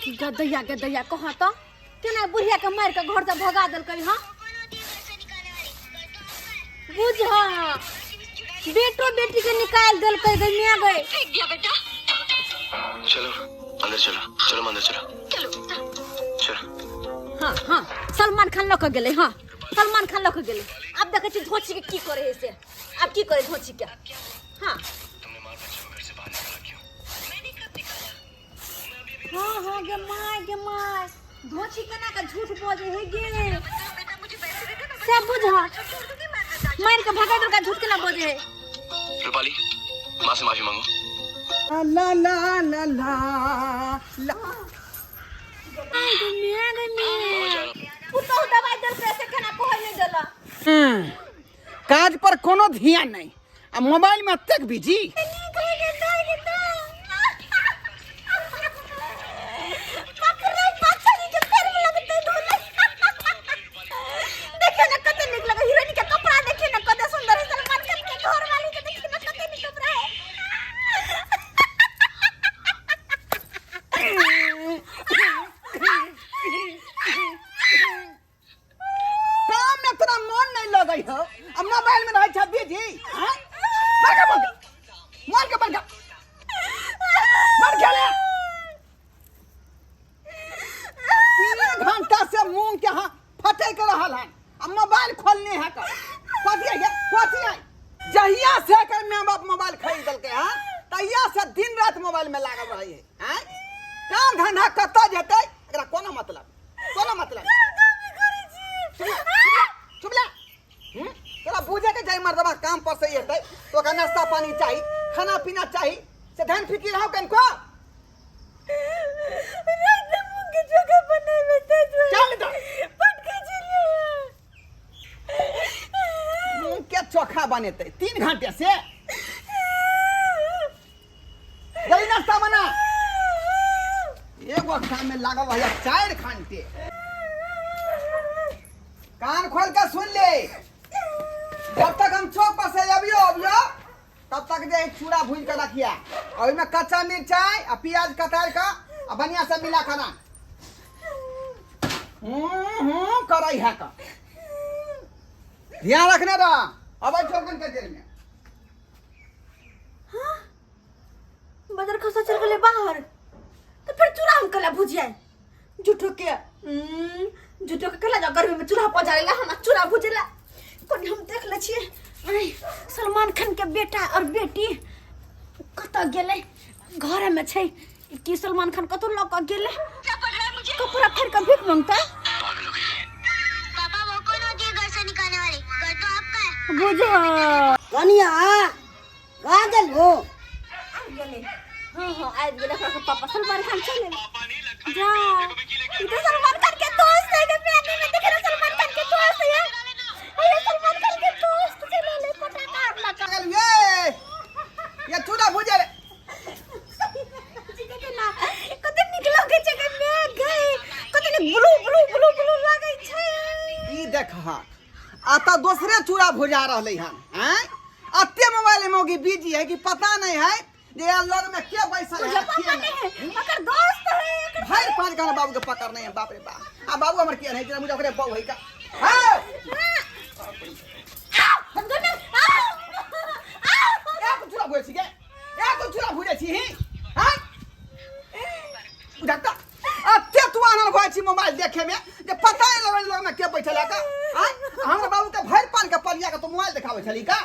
गदैया गदैया कहाँ तो केना बुढ़िया के मार के घर से भगा देलकै हँ बुझ बेटो बेटी के निकाल देलकै गई मिया गई फेंक दिया बेटा चलो अंदर चलो चलो अंदर चलो चलो चलो हाँ हाँ सलमान खान लऽ के गेलै हाँ सलमान खान लऽ के गेलै आब देखै छी धोची के की करे है से आब की करे धोची के हाँ तुमने मार बच्चे को घर से बाहर निकाला क्यों हाँ हाँ गे my गे my धोची केना के झूठ बजे है गे से बुझ मार के भगा देलका झूठ केना बजे है रूपाली माँ से माफी मांगो ला ला ला ला ला my गे my गे my पुतहु दबाई देलकै से केना कहै नहि देला काज पर कोनो ध्यान नहीं आ मोबाइल में अतेक बिजी देखियो ना कते नीक लगे हीरोइन के कपड़ा देखियो ना कते सुंदर है सलमान खान के घर वाली के देखियो ना कते नीक कपड़ा है काम में तोरा मन नहीं लगै हो आ मोबाइल में रहै छ बिजी हैं बड़का बड़का मार के बड़का मार के ले 3 घंटा से मूंग के हां फटे के रहल हन आ मोबाइल खोलने है का कथी है कथी है जहिया से कर मां बाप मोबाइल खरीद देलकै हन तहिया से दिन रात मोबाइल में लागल रहै है हैं काम धंधा कतऽ जेतै एकरा कोनो मतलब कोनो मतलब चुप ले हम्म? तोरा बुझे के चाही मर्दबा काम पर से एतै तो ओकरा नाश्ता पानी चाही खाना पीना चाही से धन फिकिर हो कनको चल जा मूंग के चोखा बनेतै 3 घंटे से। जल्दी नाश्ता बना। एगो काम में लागल रहिया 4 घंटे। कान खोल के सुन ले, जब तक हम चौक पर से अबियो अबियो तब तक जे चूड़ा भूज के रखिया और ओहिमे कच्चा मिरचाई आ प्याज कटार के आ बढ़िया से मिला खाना। हूँ हूँ करै है का ध्यान रखने रह। अब चौकन के जेल में। बजर खसा चल गेलै बाहर तो फिर चूड़ा हम कला भुजिया झूठो के झूठो के कला जा गर्मी में चूल्हा पजारेला हम चूड़ा भुजेला कोनी हम देख ले छियै। ऐ, सलमान खान के बेटा और बेटी कतऽ गेलै? घर में छै कि सलमान खान कतौ लऽ कऽ गेलै? कपड़ा फाड़ कऽ भीख मंगतै। पागल हो गई है। पापा, वो कौन होती है घर से निकालने वाली? घर तो आपका है। बुझ। कनिया, कहाँ गेल हो? आबि गेलै। हाँ, आबि गेलै। ओकरा पापा सलमान खान चले जा। ई तो सलमान खान के दोस्त है गे। मैं में देखे ना, सलमान खान के दोस्त है। अरे, सलमान खान के दोस्त चले ले पटाखा आर लगा। पागल ये ये चूड़ा भूजे रे। देखे ना, कते नीक लगै छै गे मैं गए। कते नीक ब्लू ब्लू ब्लू ब्लू लगै छै। ई देख हक, आ तऽ दोसरे चूड़ा भुजा रहलै हन। हैं, अते मोबाइल में मौगी बिजी है कि पता नहीं है जे यहाँ लग में के बैसल है। बुझा के पापा नहीं। नहीं है, ओकर दोस्त है ओकर। भाई पाँच गाना बाबू के पकड़ने है। बाप रे बाप, आ बाबू हमर के नहीं जरा मुझे ओकरे बहु है का। हाँ, हम दोनों आओ आओ। एक चूड़ा भुजै छी गे, एक चूड़ा भुजै छी ही। हाँ बुझा तऽ अते तू आनल भऽ छी मोबाइल देखे में जे पता नहीं लगल लग में के बैठल है का। हाँ, हमर बाबू के भरि पान के पलिया के तू मोबाइल देखाबै छली का?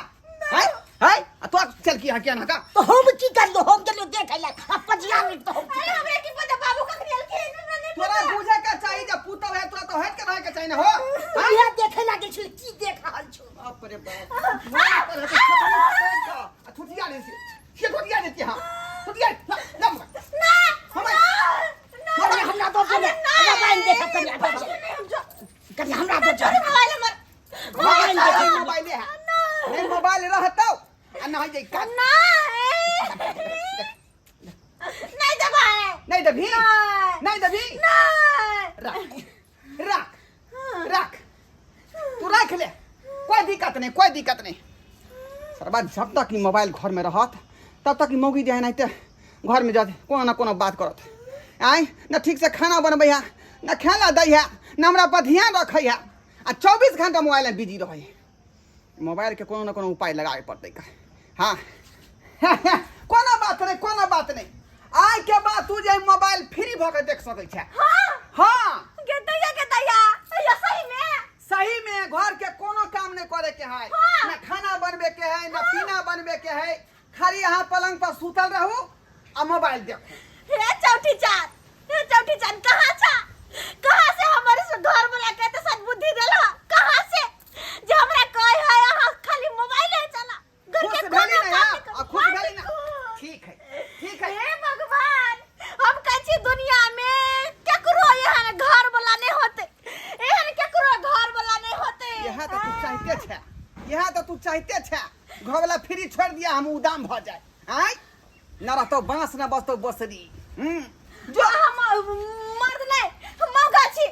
है है, आ तो चल की यहाँ के ना का। तो हम की करलो? हम गेलो देखे ला आ पजिया में तो हम अरे, हमरा की पता बाबू कखनी अलखिन, हमरा नहीं तोरा पता। बुझे के चाही जे पुतल है तोरा तो हट के रहे के चाही ना हो। हाँ? इहा देखे लागे छल, की देख रहल छो? बाप रे बाप, मोबाइल पर है तो छतरी पकड़ के आ छुटिया ले से के छुटिया देती। हां, छुटिया ला ला मोबाइल। ना। मोबाइल। ना। हमरा हमरा दो दे, मोबाइल देख। कनिया, दो कनिया, हमरा दो। छोड़ मोबाइल हमर। मोबाइल मोबाइल देख, मोबाइल है नहीं, मोबाइल रहतौ आ नहीं जे का। ना, नहीं देबै। नहीं देबी? नहीं। नहीं देबी? नहीं। रख रख रख, तू रख ले, कोई दिक्कत नहीं, कोई दिक्कत नहीं। सरबा जब तक ई मोबाइल घर में रहत तब तक ई मौगी जे है ना घर में जाते कोनो ना कोनो बात करत। आँय न ठीक से खाना बनबै है, न खाना दै है, न हमरा पर ध्यान रखै है, आ 24 घंटा मोबाइल में बिजी रहै है। मोबाइल के कोनो न कोनो उपाय लगाबे पड़तै का। हाँ, कोनो बात नहीं, कोनो बात नहीं। आइ के बाद तू जे मोबाइल फ्री भऽ के देख सकै छै। हाँ। हाँ। गे दैया, गे दैया, दैया सही में? सही में घर के कोनो काम नहीं करे के है। हाँ। न खाना बनबे के है, न पीना बनबे के है, खाली यहाँ पलंग पर सुतल रहू आ मोबाइल देखू। हे चौठी चाँद, हे चौठी चाँद, कहाँ छा? कहाँ से हमर से घर वाला के तो सद्बुद्धि देला? कहाँ से जे हमरा कहे है अहाँ खाली मोबाइल है चला, घर खुश के भेली कोनो ना? काम नहीं कर- आ खुश भेली ना? खुश। ठीक है, ठीक है। हे भगवान, हम कहै छी दुनिया में केकरो एहन घर वाला नहीं होते, एहन केकरो घर वाला नहीं होते। यह तो तू चाहते छे, यह तो तू चाहते छे, घर वाला फ्री छोड़ दिया हम उदाम भ जाए। आय न रहतो बांस न बसतो बसरी। जो हम मर्द नहीं, हम मौगा छी।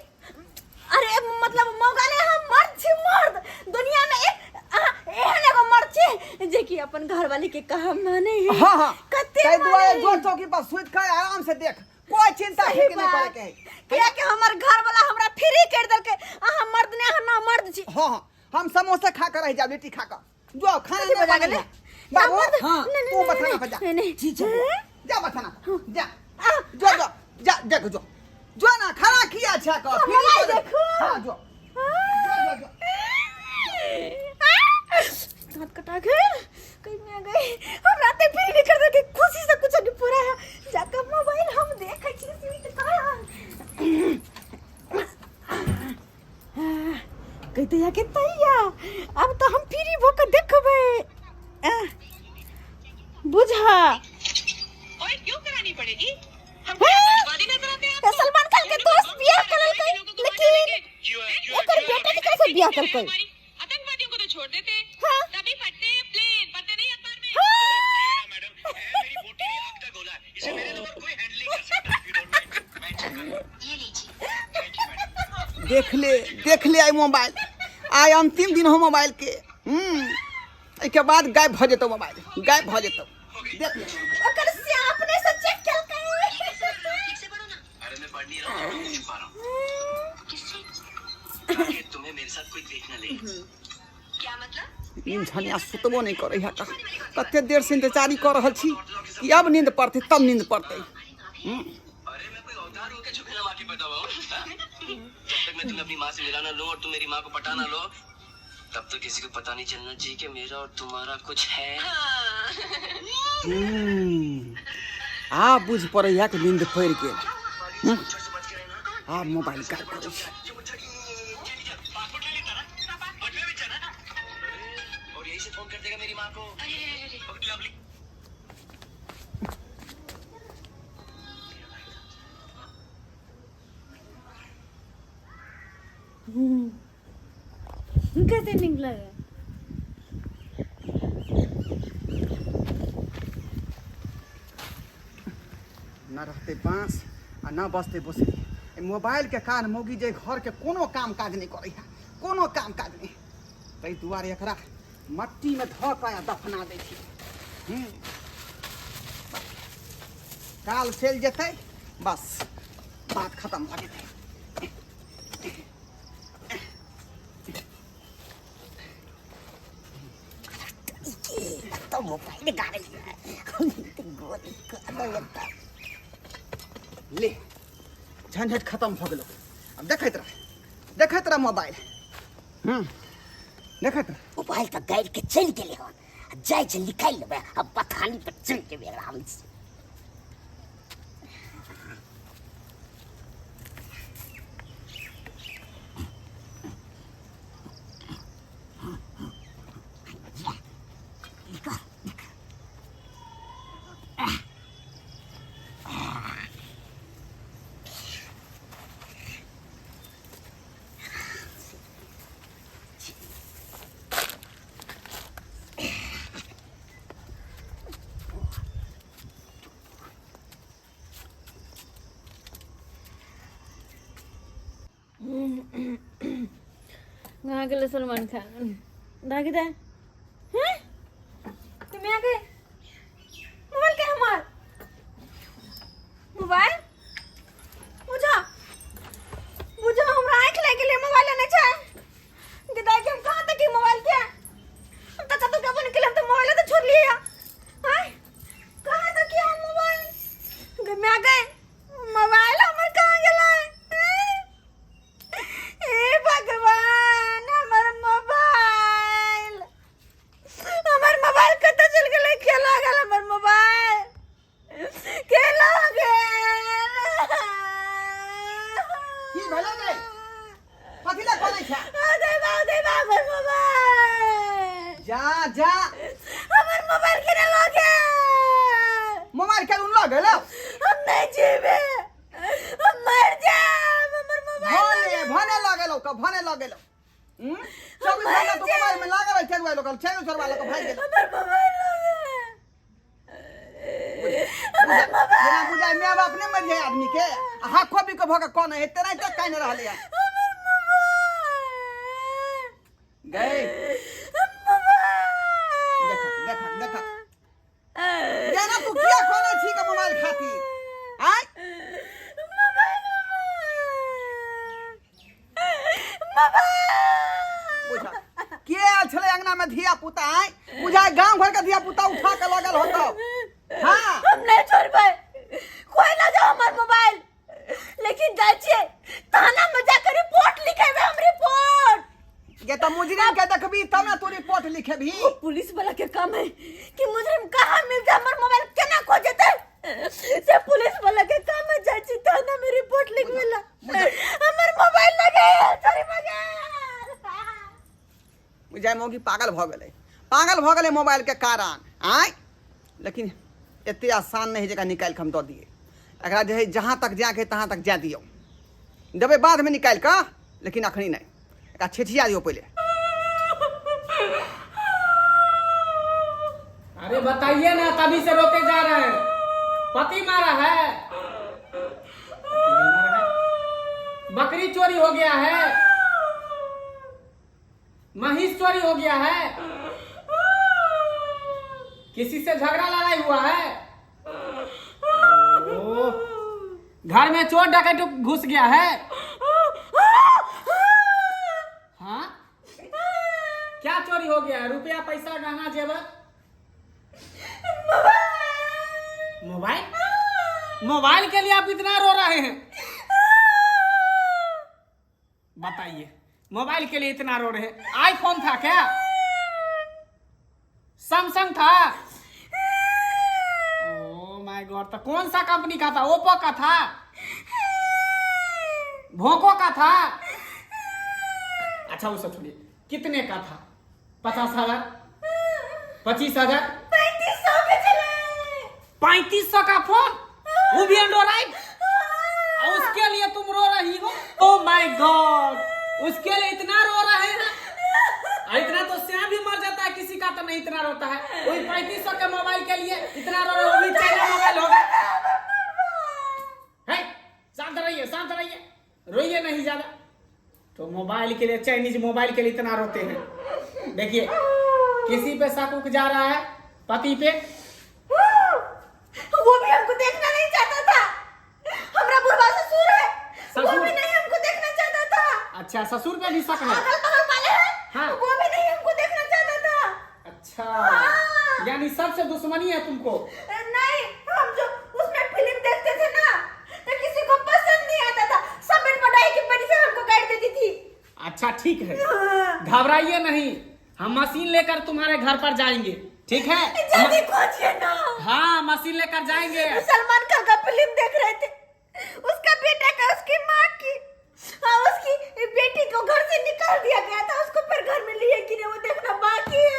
अरे मतलब मौगा नहीं, हम मर्द छी, मर्द। दुनिया में एक एहन एगो मर्द छी जे कि अपन घरवाली के कहा माने है। हाँ, हाँ। कते ताहि दुआरे माने जो चौकी पर सुति के आराम से देख, कोई चिंता सही फिक्र नहीं करे बात। के है। किया कि हमर घर वाला हमरा फ्री कर देलकै, अहाँ मर्द नहीं, अहाँ ना मर्द छी। हाँ, हाँ, हम समोसा खा कर रह जाब, लिट्टी खा कर। जो खाना कथी नहीं बजा बने गेलै? है। बाबू, मर्द- हाँ, नहीं, नहीं, तू नहीं, बथाना नहीं, पर जा। नहीं, नहीं। ठीक है। जा बथाना पर, जा। आ, जो, जो, जा, देख, जो। जो ना, खाना किया छे का, हाँ, फ्री मोबाइल कर दे। देखो। हाँ, जो। जो, जो, जो। दांत कटा गए, कहीं में गई। हम राते फिर नहीं कर देते, खुशी से कुछ नहीं पूरा है। जाकर मोबाइल हम देखे छी सुइत का। कहते या के तैया, अब तो हम फ्री भऽ के देखबै। बुझा। ओए क्यों करानी पड़ेगी? हम हाँ। आतंकवादी नजर आते हैं आपको? सलमान खान के दोस्त बियाह करलकै, लेकिन क्यों है, क्यों है, एकर क्यों है? बेटा के कैसे बियाह करलकै? हमारी आतंकवादियों को तो छोड़ देते हैं। हाँ। तभी फटते हैं प्लेन, पढ़ते नहीं अखबार में। हाँ। मैडम, ए, मेरी बोटी नहीं, आग का गोला है। इसे मेरे अलावा कोई हैंडल नहीं कर सकता। You don't mind? मैं चेक कर लूं। ये लीजिए। Thank you madam. देख ले, देख ले आई मोबाइल, आइ अंतिम दिन हो मोबाइल के। एहिके बाद गायब भऽ जेतौ मोबाइल, गायब भऽ जेतौ। देख ले। ओकर से अपने से चेक केलकै। ठीक से पढ़ो ना। अरे मैं पढ़ नहीं रहा हूँ, मैं छुपा रहा हूँ। किससे? ताकि तुम्हें मेरे साथ कोई देख ना ले। क्या मतलब? नींद झनिया सुतबो नहीं करै है का। कते देर से इंतजारी कऽ रहल छी कि अब नींद पड़तै तब नींद पड़तै। अरे मैं कोई अवतार हूँ क्या जो बिना माँ के पैदा हुआ हूँ? हाँ? जब तक मैं तुम्हें अपनी माँ से मिला ना लूँ और तुम मेरी माँ को पटा ना लो, तब तक किसी को पता नहीं चलना चाहिए कि मेरा और तुम्हारा कुछ है। आ बुझ पड़ै है कि नींद पड़ि गेल। आब मोबाइल गायब करै छी। और यही से फोन कर देगा मेरी माँ को। पकड़ लो अपनी। कते नीक लगे। न रहतै बाँस आ न बसतै बोसरी। एहि मोबाइल के कारण मौगी जे घर के कोनो काम काज नहि करै है, कोनो काम काज नहि। ताहि दुआरे एकरा मट्टी में धऽ कऽ आ दफना दै छी। काल चलि जेतै, बस बात खत्म भऽ जेतै। तो मोबाइल गाड़ी है, हम तो गोली कर दो लगता। ले झंझट खत्म भऽ गेलौ। आब देखैत रह, देखैत रह मोबाइल। देखैत रह। मोबाइल तऽ गाड़ि के चलि गेलै हन, जाइ छै निकालि लेबै आ बथानी पर चलि जेबै आराम से। कहाँ गेलै सलमान खान? भाग दे। हैं? तुम आ गए? मोबाइल के हमार मोबाइल? मोबाइल हमर कहाँ गेलै? हे भगवान, हमर मोबाइल, हमर मोबाइल कतऽ चलि गेलै? के लऽ गेल हमर मोबाइल? के लऽ गेल? की भेलै गे? कथी लए कनै छै? दे बा, दे बा हमर मोबाइल। जा जा, हमर मोबाइल के लऽ गेल। मोबाइल के लऽ गेलौ? हम नहीं जीबे, हम मर जाएब। हमर मोबाइल भने भने लऽ गेलौ क भने लऽ गेलौ। 24 घंटा तू मोबाइल में लागल रहै छै, लोकल छै चोरवा लऽ कऽ भागि गेलौ। हमर मोबाइल लऽ गेल, हमर मोबाइल। जेना बुझाय माय बाप नहि मरि जाय आदमी के, आ हाखो बिको भऽ कऽ कनै है, तेनाहिते कानि रहलै हन। हमर मोबाइल गै मोबाइल। देख देख देख, जेना तू किया कनै छी के मोबाइल खातिर? आय मोबाइल, मोबाइल। बुझ के आयल छलै अंगना में धिया पुता? आय बुझाय गांव घर के धिया पुता उठा के लगल होतौ। हाँ, हम नहीं छोड़बै, कोई ना जाओ हमर मोबाइल, लेकिन जाइ छियै थाना में जाकर रिपोर्ट लिखेबै हम, रिपोर्ट। गे त मुजरिम के देखबी तब ना तू रिपोर्ट लिखेबी। वो पुलिस वाला के काम है कि मुजरिम कहाँ मिल जाए, हमर मोबाइल केना खोजते, से पुलिस वाला के काम है। जाइ छी थाना में रिपोर्ट लिखबै ला। हमर मोबाइल लगे चोरी भऽ गेल। बुझाय मौगी पागल भऽ गेलै, पागल भऽ गेलै मोबाइल के कारण। आय लेकिन एते आसान नहि है जेकरा निकालि कऽ हम दऽ दियै एकरा। जे है जहाँ तक जाके तहाँ तक जा दियौ, देबै बादमे निकालि कऽ, लेकिन अखनी नहि। एकरा छेठिया दियौ पहिले। अरे बताइए ना, तभी से रोते जा रहे हैं। पति मारा है? पति नहीं मारा है। बकरी चोरी हो गया है? महिष चोरी हो गया है? किसी से झगड़ा लड़ाई हुआ है? ओ, घर में चोर डकैत घुस गया है? हाँ, क्या चोरी हो गया है? रुपया पैसा, गहना जेवर? मोबाइल। मोबाइल के लिए आप इतना रो रहे हैं? बताइए, मोबाइल के लिए इतना रो रहे हैं। आईफोन था क्या? सैमसंग था? ओ my God, तो कौन सा कंपनी का था? ओप्पो का था? भोको का था? अच्छा, वो सब छोड़िए, कितने का था? 50,000, 25,000? 3500 के छलै। 3500 का फोन, वो भी एंड्रॉइड, और उसके लिए तुम रो रही हो? ओ my God, उसके लिए इतना रो रहे हैं। और इतना तो श्याम भी मर जाता है किसी का तो नहीं इतना रोता है। वही 3500 के मोबाइल के लिए इतना रो रहे हो, वो भी चाइना मोबाइल होगा। है, शांत रहिए, शांत रहिए, रोइए नहीं ज्यादा। तो मोबाइल के लिए, चाइनीज मोबाइल के लिए इतना रोते हैं। देखिए, किसी पे शक उक जा रहा है? पति पे? वो भी हमको देखना नहीं चाहता था। हमरा बुढ़वा ससुर है, वो ससुर? भी नहीं हमको देखना चाहता था। अच्छा, ससुर पे भी शक है? अगल बगल वाले हैं, वो भी नहीं हमको देखना चाहता था। अच्छा। हाँ। यानी सबसे दुश्मनी है तुमको? नहीं, हम जो उसमें फिल्म देखते थे ना, तो किसी को पसंद नहीं आता था। सब पढ़ाई की वजह से हमको गाइड देती थी। अच्छा, ठीक है। हाँ। घबराइए नहीं, हम मशीन लेकर तुम्हारे घर पर जाएंगे, ठीक है? जल्दी खोजिए ना। हाँ, मशीन लेकर जाएंगे। सलमान खान का फिल्म देख रहे थे, उसका बेटा का उसकी माँ की, हाँ, उसकी बेटी को घर से निकाल दिया गया था, उसको फिर घर में लिए कि नहीं, वो देखना बाकी है।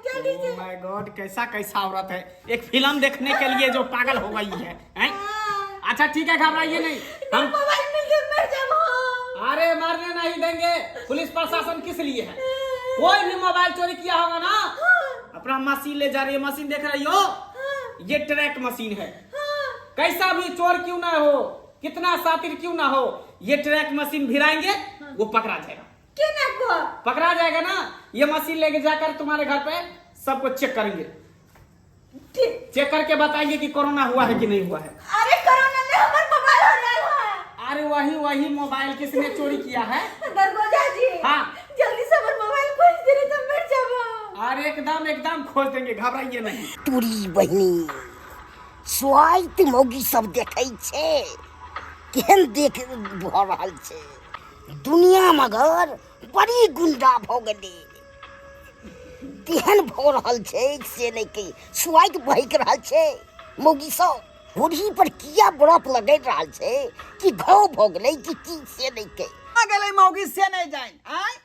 जल्दी से। My God, कैसा कैसा औरत है, एक फिल्म देखने के लिए जो पागल हो गई है, हैं? हाँ। अच्छा, ठीक है, घबराइए नहीं। हम मोबाइल मिल गया, मर जाओ हम। अरे, मारने नहीं देंगे। पुलिस प्रशासन किस लिए है? कोई भी मोबाइल चोरी किया होगा ना, अपना मशीन ले जा रही है। मशीन देख रही हो? ये ट्रैक मशीन है। कैसा भी चोर क्यों ना हो, कितना शातिर क्यों ना हो, ये ट्रैक मशीन भिराएंगे, वो पकड़ा जाएगा। केना को? पकड़ा जाएगा ना। ये मशीन लेके जाकर तुम्हारे घर पे सबको चेक करेंगे। ठीक। चेक करके बताएंगे कि कोरोना हुआ है कि नहीं हुआ है। अरे, कोरोना में हमार मोबाइल हो रहा है। अरे, वही वही मोबाइल किसने चोरी किया है? दरगोजा जी। हाँ। जल्दी से हमार मोबाइल खोज दे रहे तो मर जाबो। अरे, एकदम एकदम खोज देंगे, घबराइए नहीं। तोरी बहिनी, स्वाइत मौगी सब देखै छै। केहन देख भऽ रहल छै दुनिया मगर बड़ी गुंडा भऽ गेलै तेहन भऽ रहल छै से नहि कही सुआइत बहकि रहल छै मौगी सब होरी पर किया बरफ लगि रहल छै कि घाव भऽ गेलै कि की से नहि कही आ गेलै मौगी से नहि जानि आँय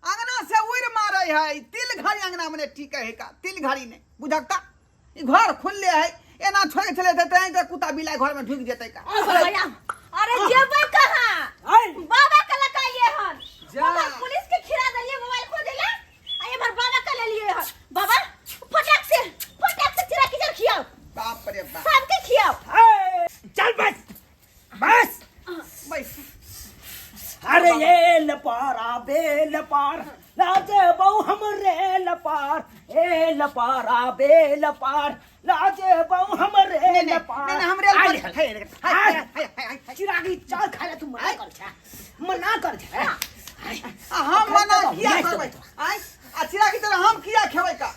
अंगना से उड़ि मारै है तिल घड़ी अंगना में ठीक है का तिल घड़ी नहीं बुझक ता ई घर खुलले है एना छोड़ के चले जेतै तऽ कुत्ता बिलाइ घर में ढुकि जेतै का अरे जेबै कहाँ बाबा के लकाइए हन जा। बाबा पुलिस के खिरा देलिए मोबाइल खो देला आ एमहर बाबा के लेलिए हन बाबा फटाक से चिरा कीचड़ खियाओ बाप रे बाप सबके खियाओ चल बस बस बैस अरे ये लपारा बेल पार लाजे बहु हमरे लपार ए लपारा बेल पार लाजे बहु हमरे नहीं नहीं लपार नहीं हमरे आइ हाय हाय हाय हाय हाय चिरागी चाल खाए तू मना कर छा मना कर छा आ हम मना किया करबै आय आ चिरा की तरह हम किया खेबै का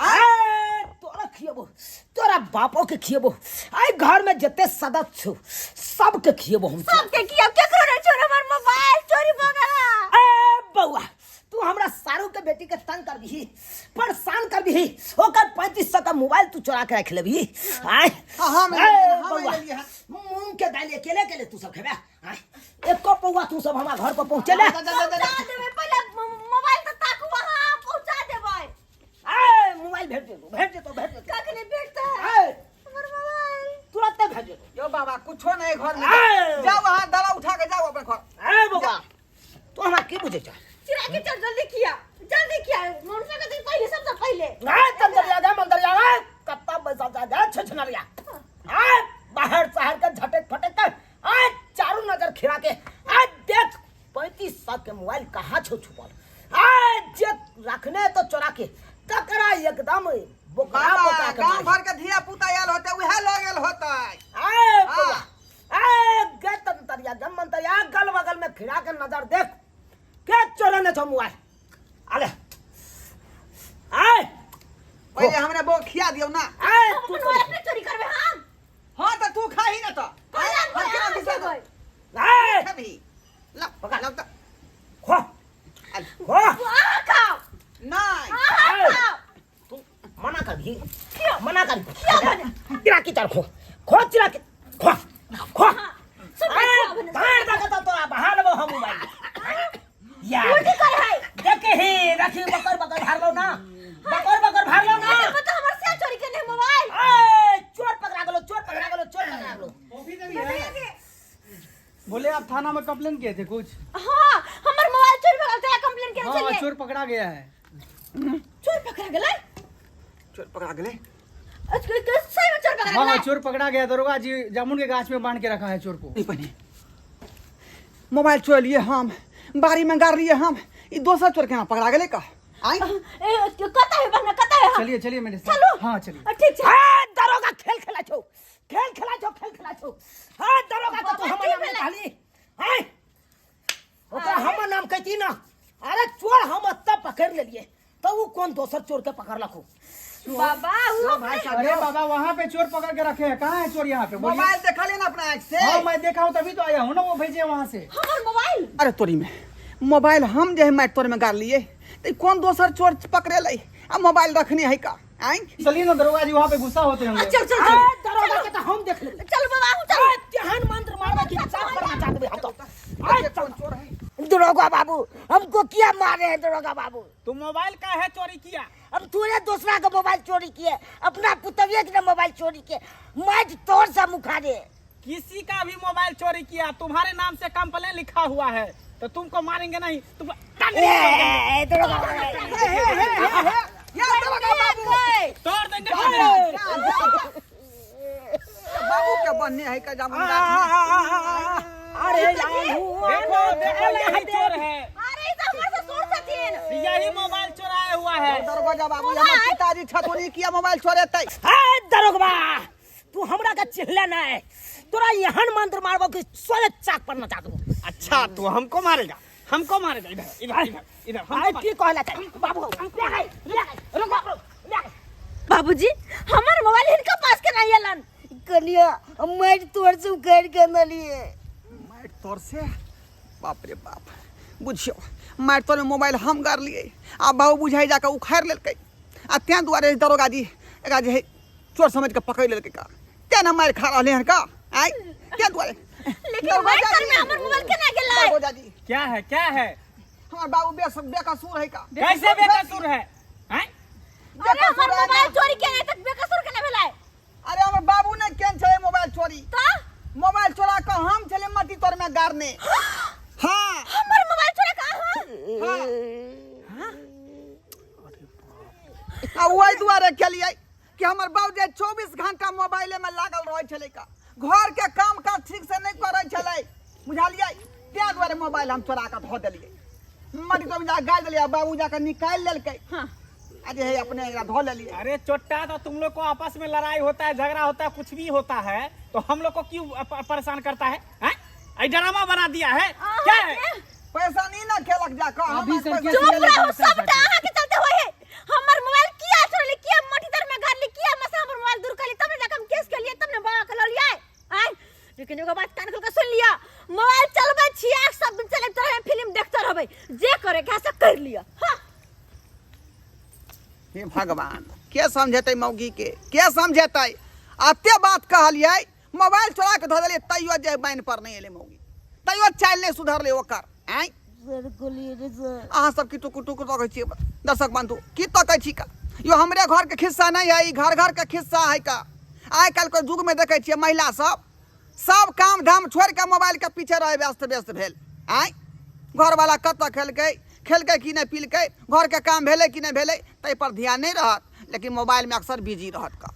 आय ए, तोरा खियबो तोरा बापो के खियबो आई घर में जते सदस्य छौ सबके खियबो हम सबके खियाओ केकरो नहीं छोड़ हमर मोबाइल चोरी भ गेला ए बउआ तू हमरा सारू के बेटी के तंग कर दही परेशान कर दही ओकर 3500 का मोबाइल तू चोरा के रख लेबही आय हाँ, हम ए, लेलियै, हम बउआ, लेलियै, हाँ। मूंग के दालि अकेले अकेले तू सब खेबे आय एको पौआ तू सब हमरा घर पर पहुंचेले जा, जा, जा, जा, जा। पहुंचा देबै पहिले मोबाइल तऽ ताकू अहाँ पहुंचा देबै ए मोबाइल भेज देतो भेज देतो भेज देतो कखने भेटतै ए हमर मोबाइल तुरंत भेज देतो यो बाबा कुछो नहीं घर में आय। जाओ वहाँ दवा उठा के जाओ अपने घर ए बउआ तू हमरा की बुझे छ चिरा के चल जल्दी किया जल्दी किया मनुष्य के तो पहले सबसे पहले ए तंदरिया जा मंदरिया जा कत्ता पैसा जा जा छछनरिया ए बाहर शहर के झटक फटक कर ए चारू नजर खिरा के ए देख 3500 के मोबाइल कहाँ छो छुपल ए जे रखने तो चोरा के तकरा एकदम बोकरा बाबा बोकरा के गांव मारी। भर के धिया पुता आयल होते उहे लऽ गेल होते ए हाँ। बउआ, ए गे तंतरिया गम मंतरिया गल बगल में खिड़ा के नजर देख के चोरने छो मोबाइल अरे आए पहिले हमरा बो खिया दियौ ना ए हम तू अपन मोबाइल अपने चोरी करबे हम हाँ तऽ तू खाही ना तऽ कोना हम केना कोना बिसर खेबै ए खेबही ला पका ला तऽ खो खो अहाँ खाओ नहीं अहाँ खाओ तू मना कर भी मना कर चिरा की चल खो खो चिरा की खो खो सब ए खियाओ भने। बाहर तक तो तोरा बाहर लेबो हम मोबाइल यार उल्टी करे है देखे ही रखी बकर बकर भार लो ना बकर बकर भार लो ना एकर मतलब हमर से चोरी केने है मोबाइल ए चोर पकड़ा गेलो चोर पकड़ा गेलो चोर पकड़ा गेलो बोले आप थाना में कंप्लेन किए थे कुछ हाँ हमर मोबाइल चोरी भऽ गेल तोरा कंप्लेन केने हाँ छलियै चोर पकड़ा गया है चोर पकड़ा गेलै चोर पकड़ा गेलै अच्छा, के सही में चोर पकड़ा हाँ गेलै चोर पकड़ा गया दरोगा जी जामुन के गाछ में बांध के रखा है चोर को नहीं बने मोबाइल चोर लिए हम बाड़ी में गाड़ लिए हम ई दोसर चोर केना पकड़ा गेलै का आइ ए कतऽ है बहना कतऽ है चलिए चलिए मेरे साथ चलू हाँ चलिए ठीक छै ए दरोगा खेल खेला छौ खेल खेला छौ खेल खेला छौ हाँ दरोगा के तू बाबा, हमर की नाम भेलै? कहली हैं ओकरा हमर नाम कहती ना अरे चोर हम ओतऽ पकड़ लेलिए तो वो कौन दोसर चोर के पकड़लक हो बाबा उ भाई साहब अरे बाबा वहाँ पे चोर पकड़ के रखे हैं कहाँ है चोर यहाँ पे बोलिए मोबाइल देखा लिया ना अपना आँख से हाँ मैं देखा हूँ तभी तो आया हूँ ना वो भेजे वहाँ से हमर मोबाइल अरे तोरी में मोबाइल हम जे है माटि तोर में गाड़ लिए तो ई कौन दोसर चोर पकड़ेलै आ मोबाइल रखने है का आँय चलिए ना दरोगा जी वहाँ पे गुस्सा होते होंगे चल चल ए चल दरोगा के तो हम देख लेबै चल बाबा हूँ चल ए तेहन मंत्र मारबै कि साफ पर मचा देबै हम तो ए कौन चोर है दरोगा बाबू हमको क्या मारे हैं दरोगा बाबू तुम मोबाइल का है चोरी किया हम थोड़े दूसरा का मोबाइल चोरी किए अपना पुतविया के मोबाइल चोरी किए माइट तोड़ सा मुखारे किसी का भी मोबाइल चोरी किया तुम्हारे नाम से कंप्लेन लिखा हुआ है तो तुमको मारेंगे नहीं तुम ए, ए, दरोगा बाबू। हे हे हे हे हे या दरोगा बाबू तोड़ देंगे जा, जा, जा। बाबू के बनने है का जामुन गाछ में। अरे देखो देखो यही चोर है अरे ई त हमर ससुर छथिन यही मोबाइल चुराया हुआ है दरोगा बाबू हमर पिताजी छथुन किया मोबाइल चोरेतै ए दरोगबा तू हमरा के चिल्ला ना है तोरा एहन मंत्र मारबो कि सोले चाक पर नचा देबो अच्छा तू हमको मारेगा हमको मारेगा इधर इधर इधर इधर आय की कहला छै बाबू ले गई ले गई रुको रुको ले गई बाबूजी हमर मोबाइल हिनका पास के नहीं अलन कनिया माइट तोड़ से उखाड़ के नलिए मारि तोर से बाप रे बाप बुझियौ मारि तोर में मोबाइल हम गाड़लियै आ बाबू बुझाइ जाकऽ उखाड़ि लेलकै आ तें दुआरे दरोगा जी एकरा जे है चोर समझ के पकड़ि लेलकै का तें ने मारि खा रहलै हन का आँय तें दुआरे लेकिन दरोगा मारि जी, तर में हमर मोबाइल केना गेलै दरोगा जी क्या है क्या है हमर बाबू बेस बेकसूर है का कैसे बेकसूर है हैं? अरे हमर बेकसूर है मोबाइल ना। चोरी केने तक बेकसूर केना भेलै अरे हमर बाबू ने केन छलै मोबाइल चोरी त मोबाइल चोरा कऽ हम छलै मट्टी तर में गाड़ने हाँ हमर मोबाइल चोरा कहाँ हाँ आ ओहि दुआरे केलियै कि हमर बाबू जे 24 घंटा मोबाइले में लागल रहै छलै का घर के काम काज ठीक से नहि करै छलै बुझलियै ताहि दुआरे मोबाइल हम चोरा कऽ धऽ देलियै मट्टी तर में जा गाड़ि देलियै आ बाबू जाकऽ निकालि लेलकै हां आ जे है अपने एकरा धऽ लेलियै अरे चोट्टा तो तुम लोग को आपस में लड़ाई होता है झगड़ा होता है कुछ भी होता है तो हम लोग को क्यों परेशान करता है हैं? आई ड्रामा बना दिया है क्या है पैसा नहीं ना खेलक जाकऽ हम अभी सर पैसा क्या चुप खेलक रहू पैसा सबटा अहाँ के चलते होय है हमर मोबाइल किया चोरली किया मट्टी तर में गाड़ली किया मसा हमर मोबाइल दूर करली तब ने जाके हम केस केलिए तब ने बाबा के ललिए आय लेकिन एगो बात कान खोल के सुन लिया मोबाइल चलबै छियै सब दिन चलैत रहे फिल्म देखते रहबै जे करे के से कर लिया हां हे भगवान के समझेतै मौगी के के समझेतै अते बात कहलियै मोबाइल चोरा के धऽ देलियै तैयो जे बान्हि पर नहि एलै मौगी तैयो चालि नहि सुधरलै ओकर आँय सर खोलिए रे सर अहाँ सब की टुकुर टुकुर तकै छियै दर्शक बंधु की तकै छी का यो हमरे घर के खिस्सा नहीं है ई घर घर के खिस्सा है का आइ काल्हि के युग में देखै छियै महिला सब सब काम धाम छोड़ि के मोबाइल के पीछे रहे व्यस्त व्यस्त भेल आँय घरवाला कतऽ खेलकै खेलकै कि नहि पीलकै घरके काम भेलै कि नहि भेलै ताहि पर ध्यान नहि रहत लेकिन मोबाइलमे अक्सर बिजी रहत का।